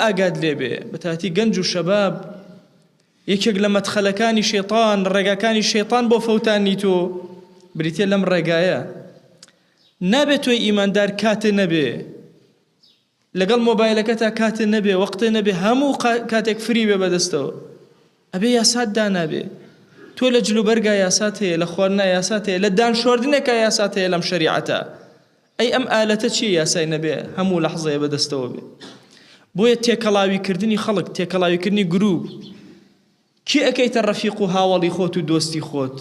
ئاگات لێبێ بەتاتی گەنج و شەباب یەکێک لە مەدخەلەکانی شەیتان ڕێگاکانی شەیتان بۆ فەوتانی تۆ بریتە لەم ڕێگایە نابێت تۆی ئیماندار کاتێ نەبێ لەگەڵ مۆبایلەکەتا کاتێ نەبێ وەقتێ نەبێ هەموو کاتێک فری بێ بەدەستەوە ئەبێ یاسات دانابێ تۆ لە جلوبەرگا یاسات هەیە لە خواردنا یاسات هەیە لە دان شۆردنێکا یاسات هەیە لەم شەریعەتە ئەی ئەم ئالەتە چیە یاسای نەبێ هەموو لەحزەیە بەدەستەوە بێ بۆیە تێکەڵاوی کردنی خەڵک تێکەڵاوی کردنی گروپ کێ ئەکەیتە ڕەفیق و هاوەڵی خۆت و دۆستی خۆت؟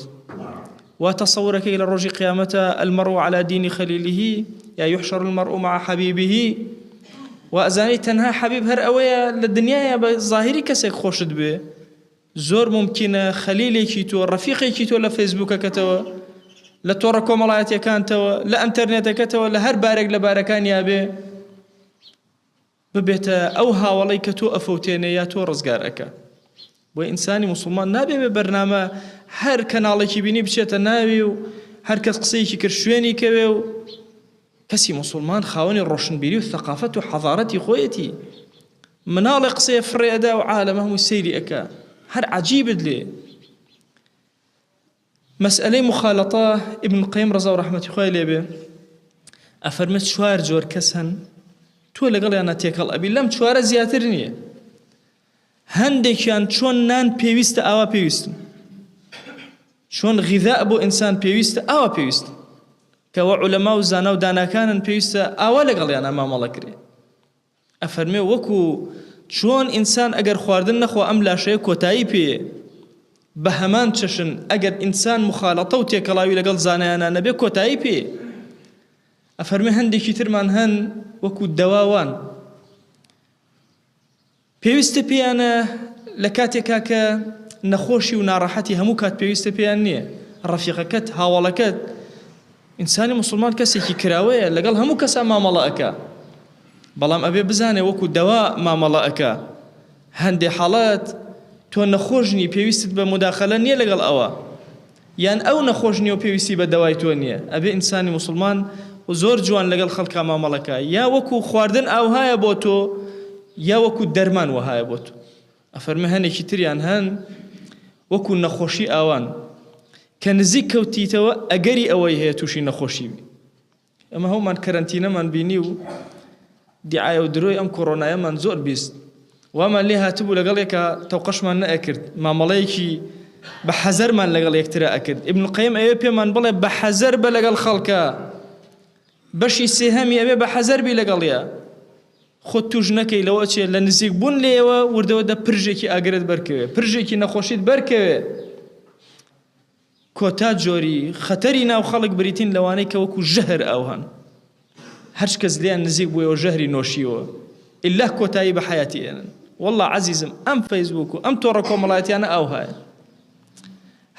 وا تەسەورەکەی لە ڕۆژی قیامەتە المرء على دین خلیله یا یحشر المرء مع حبیبه وا ئەزانی تەنها حەبیب هەر ئەوەیە لە دنیایا بە زاهیری کەسێک خۆشت بوێ زۆر مومکینە خەلیلێکی تۆ ڕەفیقێکی تۆ لە فەیسبوکەکەتەوە لە تۆڕە کۆمەڵایەتیەکانتەوە لە ئەنتەرنێتەکەتەوە لە هەر بارێک لە بارەکانیا بێ ببێتە ئەو هاوەڵەی کە تۆ ئەفەوتێنێ یا تۆ ڕزگار ئەکا. بۆیە ئینسانی موسڵمان نابێ بێ بەرنامە هەر کەناڵێکی بینی بچێتە ناوی و هەر کەس قسەیەکی کرد شوێنی کەوێ و کەسی موسڵمان خاوەنی ڕۆشنبیری و ثەقافەت و حەزارەتی خۆیەتی. مناڵێ قسەیە فڕێ ئەدا و عالەمە هەمووی سەیری ئەکا هەر عەجیبت لێ. مەسئەلەی موخالەتە، ئیبن قەیم ڕەزا و ڕەحمەتی خوای لێ بێ ئەفەرمێ چوار جۆر کەس هەن تۆ لەگەڵیانە تێکەڵ ئەبی لەم چوارە زیاتر نییە هەندێکیان چۆن نان پێویستە ئاوا پێویستن چۆن غیذا بۆ ئینسان پێویستە ئاوا پێویستن کەەوە عولەما و زانا و داناکانن پێویستە ئاوا لەگەڵیانە مامەڵە کرێ ئەفەرموێ وەکو چۆن ئینسان ئەگەر خواردن نەخوا ئەم لاشەیە کۆتایی پێیە بە هەمان چەشن ئەگەر ئینسان موخالەتە و تێکەڵاوی لەگەڵ زانایانا نەبێ کۆتایی پێیە ئەفەرموێ هەندێکی ترمان هەن وەکو دەوا وان پێویستە پێیانە لە کاتێکا کە نەخۆشی و ناڕەحەتی هەموو کات پێویستە پێیان نییە ڕەفیقەکەت هاوەڵەکەت ئینسانی موسڵمان کەسێکی کراوەیە لەگەڵ هەموو کەسا مامەڵە ئەکا بەڵام ئەبێ بزانێ وەکو دەوا مامەڵە ئەکا هەندێ حاڵەت تۆ نەخۆش نی پێویستت بە مداخلە نییە لەگەڵ ئەوە یان ئەو نەخۆش نییە و پێویستی بە دەوای تۆ نییە ئەبێ ئینسانی موسڵمان زۆر جوان لەگەڵ خەڵکا مامەڵەکە یا وەکو خواردن ئاوهایە بۆ تۆ یا وەکو دەرمان وەهایە بۆ تۆ ئەفەرمێ هەنێکی تریان هەن وەکو نەخۆشی ئاوان کە نزیک کەوتیتەوە ئەگەری ئەوەی هەیە تووشی نەخۆشی بی ئەمە هەومان کەرەنتینەمان بینی و دیعاە و درۆی ئەم کۆرۆنایەمان زۆر 20 وامان لێ هاتبوو لەگەڵ یەکە تەوقەشمان نەئەکرد مامەڵەیەکی بە حەزەرمان لەگەڵ یەکترا ئەکرد ئیبن قەیم ئەوێ پێمان بڵێ بە حەزەر بە لەگەڵ خەڵکە بەشی سێهەمی ئەوێ بە حەزەر بی لەگەڵیا خۆت توش نەکەی لەوە ئەچێ لە نزیک بوون لێیەوە وردە وردە پرژێکی ئاگرت بەرکەوێ پرژێکی نەخۆشیت بەرکەوێ کۆتا جۆری خەتەری ناو خەڵک بریتین لەوانەی کە وەکو ژەهر ئاوهان هەرچ کەس لێیان نزیک بوویەوە ژەهری نۆشیوە ئیلا کۆتایی بە حیاتی ئێنن والله عەزیزم ئەم فەیسبوک و ئەم تۆڕە کۆمەڵایەتیانە ئاوهایە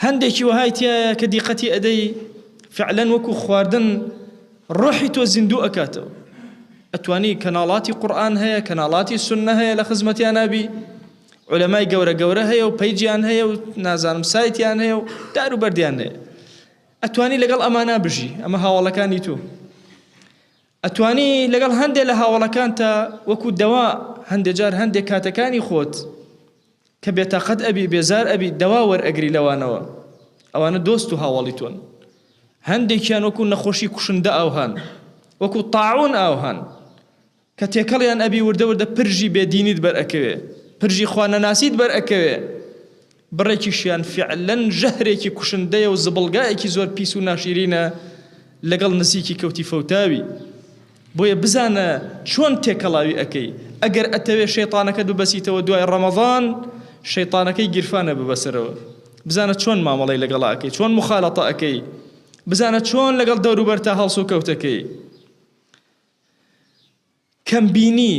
هەندێکی وەهای تیایە کە دیقەتی ئەدەی فعلەن وەکو خواردن ڕۆحی تۆ زیندوو ئەکاتەوە ئەتوانی کەناڵاتی قورئان هەیە کەناڵاتی سوننە هەیە لە خزمەتیان نابی عولەمای گەورە گەورە هەیە و پەیجیان هەیە و نازانم سایتیان هەیە و دار و بەردیان هەیە ئەتوانی لەگەڵ ئەمانە بژی ئەمە هاوڵەکانی تۆ ئەتوانی لەگەڵ هەندێک لە هاوڵەکانتا وەکو دەوا هەندێک جار هەندێک کاتەکانی خۆت کە بێتاقەت ئەبی بێزار ئەبی دەوا وەرئەگری لەوانەوە ئەوانە دۆست و هاوەڵی تۆن هەندێکیان وەکو نەخۆشی کوشندە ئاوهان وەکو تاعون ئاوهان کە تێکەڵیان ئەبی وردە وردە پرژی بێدینیت بەر ئەکەوێ پرژی خوا نەناسیت بەر ئەکەوێ بڕێکیشیان فعلەن ژەهرێکی کوشندەیە و زبڵگایەکی زۆر پیس و ناشیرینە لەگەڵ نزیکی کەوتی فەوتاوی بۆیە بزانە چۆن تێکەڵاوی ئەکەی ئەگەر ئەتەوێ شەیتانەکەت ببەسیتەوە دوای ڕەمەضان شەیتانەکەی گیرفانە ببەسەرەوە بزانە چۆن مامەڵەی لەگەڵا ئەکەی چۆن مخالەتە ئەکەی بزانە چۆن لەگەڵ دەوروبەرتا هەڵسوکەوتەکەی کەمبینی.